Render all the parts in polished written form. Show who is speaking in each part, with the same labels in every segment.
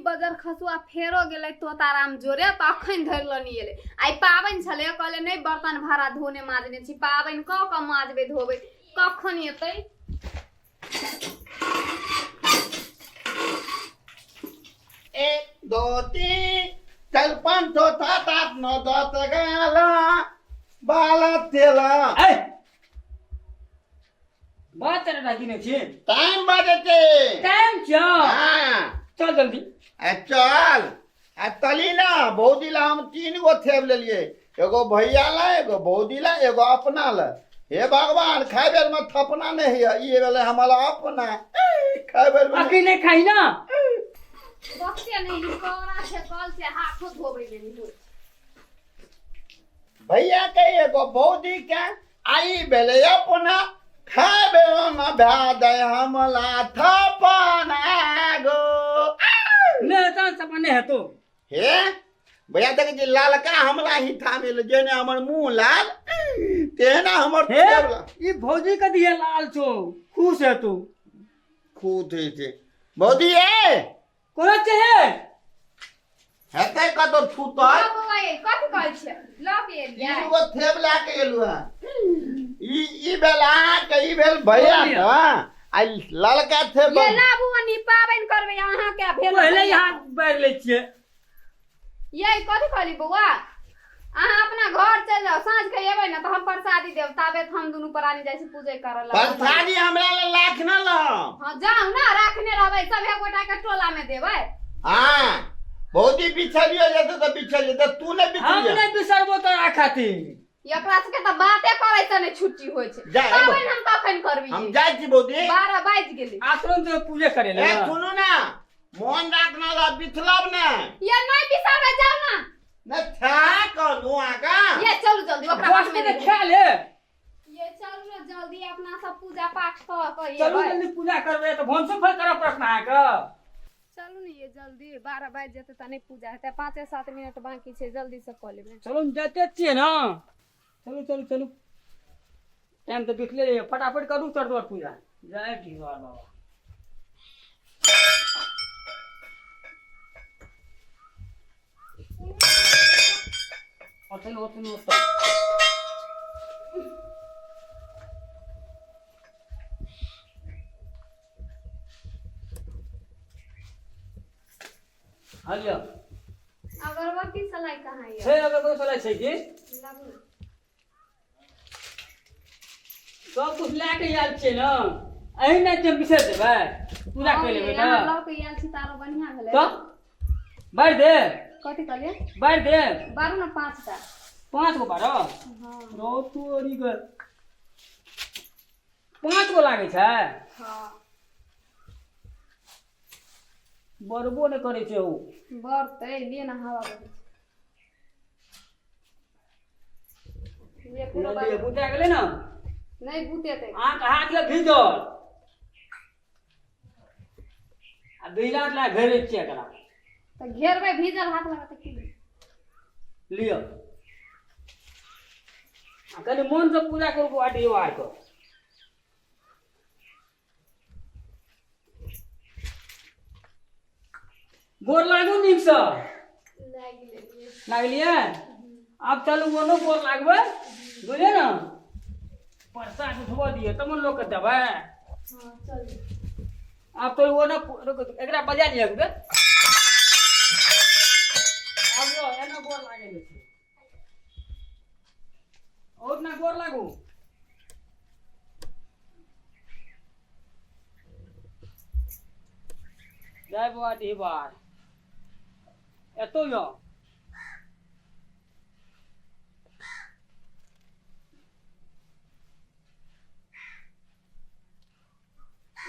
Speaker 1: बजर खसुआ फेरो गेलै तोताराम जोरे तऽ अखन धरि लऽ नहि एलै। आइ पाबनि छलै, कहले नहि बर्तन भाड़ा धोने माजने छी, पाबनि कऽ कऽ माजबै धोबै, कखन एतै?
Speaker 2: एक दो तीन चार पाँच छः सात आठ नौ दस 11 12 13।
Speaker 3: ए बात तेरा डाकी नहीं छी।
Speaker 2: टाइम बजे छै।
Speaker 3: टाइम छ।
Speaker 2: हाँ।
Speaker 3: चल जल्दी।
Speaker 2: आ चल आ तली ना भौजी ला हम 3 गो थेब लेलिए, एगो भैया ला, एगो भौजी ला, एगो अपना ला। हे भगवान, खाए बेर में थपना नहीं है, ये भेलै हमारा अपना। ए, खाए बेर में
Speaker 3: अकी नहीं खाई ना।
Speaker 1: बच्चे नहीं ई कौड़ा छै, कल से हाथो धोबै ले नहि होइ।
Speaker 2: भैया के एगो भौजी के आई भेलै अपना, खाए बेर में भए दे हमला थपना गो।
Speaker 3: नहीं तो सपना नहीं है तो।
Speaker 2: हे भैया देख जे लालका हमला ही थामेल, जेने हमर मुंह लाल तेना हमर
Speaker 3: हे
Speaker 2: थेबला।
Speaker 3: ई भौजी के दिए लाल छो, खुश है तू।
Speaker 2: खुश है छे भौजी। ए
Speaker 3: कोना चाहिए
Speaker 2: हेतै कतौ छूतल।
Speaker 1: हँ बौआ, ये कथी कहै छियै? लऽ के एलियै।
Speaker 2: 3 गो थेब लए के एलु हँ। ई ई भेल अहाँके, ई भेल भैया के, आ ललका थेब।
Speaker 1: ये लाबू अनी पाबनि करबै अहाँके भेल।
Speaker 3: पहिले यहाँ बैठ लै छियै।
Speaker 1: ये कथी कहली बौआ? अहाँ अपना घर चलि जाउ, साँझ के एबै ने तऽ हम प्रसादी देब, ताबे हम दुनू प्राणी जाइ छी पूजे करऽ लए।
Speaker 2: प्रसादी हमरा लए लाख न लहम।
Speaker 1: हँ जाउ ने, राखने रहबै, सभे गोटा के टोला में देबै।
Speaker 2: हाँ भौजी बिछलियो जेतै तऽ बिछलियो, तऽ तू नहि
Speaker 3: हम
Speaker 2: बिछलियो।
Speaker 3: नहीं बिसरबो तोरा खातिर।
Speaker 1: एकरा सबके तऽ बाते करै से नहि छुट्टी होइ छै।
Speaker 2: जा, एबो।
Speaker 1: पाबनि हम कखन करबी?
Speaker 2: हम जाइ छी भौजी।
Speaker 1: 12 बाजि गेलै।
Speaker 3: आ तुरंत पूजे करे ले।
Speaker 2: ए सुनू ने, मोन राखना ला बिछलब ने।
Speaker 1: ये नहीं बिसरबै, जाउ ना।
Speaker 2: ने था कहलू आगा।
Speaker 1: ये चलू जल्दी ओकरा
Speaker 3: बस
Speaker 1: बात में
Speaker 3: में
Speaker 1: नहीं।
Speaker 3: खा ले।
Speaker 1: ये चलू ना जल्दी, अपना सब पूजा पाठ कऽ कऽ
Speaker 3: चलू
Speaker 1: एबै।
Speaker 3: जल्दी पूजा करबै तऽ भनसो फेर करऽ पड़त ने अहाँके।
Speaker 1: चलू ने ये जल्दी, 12 बाजि जेतै तऽ नहि पूजा हेतै, 5-7 मिनट बाकी छै, जल्दी से कऽ लेबै।
Speaker 3: चलू ने, जाइते छियै ने। चलू चलू चलू, टाइम तऽ बितले रहैए, फटाफट करू चढ़ पूजा। जय डिहबार बाबा। ओतन ओतन ओतन हलियो।
Speaker 1: अगरबत्ती सलाई कहाँ ये?
Speaker 3: छै अगरबत्ती सलाई छै की?
Speaker 1: लाबू ने।
Speaker 3: सब कुछ लए के आयल छियै ने, एहि नहि जे बिसरि जेबै, पूजा
Speaker 1: हँ
Speaker 3: करि
Speaker 1: ये,
Speaker 3: लेबै
Speaker 1: अहाँ
Speaker 3: तऽ
Speaker 1: लऽ के आयल छी तऽ आरो बढ़िआँ भेलै।
Speaker 3: तऽ बारि दे।
Speaker 1: कथी कहलियै?
Speaker 3: बारि दे।
Speaker 1: बारू ने 5टा।
Speaker 3: 5 गो बारह?
Speaker 1: हँ।
Speaker 3: रौ तोरी के 5 गो लागै छै?
Speaker 1: हँ।
Speaker 3: बरबो नहि करै छै ओ।
Speaker 1: बरतै, लिए ने, हवा बहै छै। लिए फेरो
Speaker 3: लिए,
Speaker 1: बारू।
Speaker 3: बुता गेलै ने?
Speaker 1: नहि बुतेतै।
Speaker 3: अहाँके हाथ लए भीजल आ भीजल लए घेरै छियै एकरा।
Speaker 1: तऽ घेरबै भीजल हाथ लगा तऽ की?
Speaker 3: लिअ आ कनि मोनसँ पूजा करू बौआ डिहबारके। गोर लागू नीकसँ।
Speaker 1: लागि लेलियै।
Speaker 3: लागलियै? आब चलू ओनो गोर लागबै, बुझलियै ने? प्रसाद उठबऽ दिअ तब ने लोकके देबै।
Speaker 1: हँ चलू।
Speaker 3: आब तो ओनो रुकू, एकरा बजा लिअ एक बेर। आब यौ एना गोर लागै नहि छै। और ना गोर लागू। जय बाबा डिहबार। एतो यौ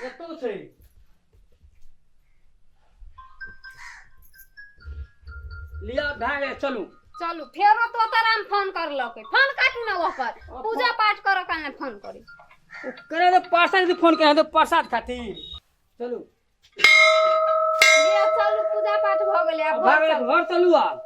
Speaker 3: एतो छै। लिअ भए गेलै, चलू
Speaker 1: चलू। फेरो तोताराम फोन करलकै, फोन काटू ने ओकर, पूजा पाठ करऽ काल फोन करी।
Speaker 3: करे तो प्रसाद फोन करे तो प्रसाद खातिर। चलू
Speaker 1: लिअ चलू, पूजा पाठ भऽ गेलै, आब
Speaker 3: भए
Speaker 1: घर
Speaker 3: गेलै,
Speaker 1: चलू।
Speaker 3: घर चलू आब।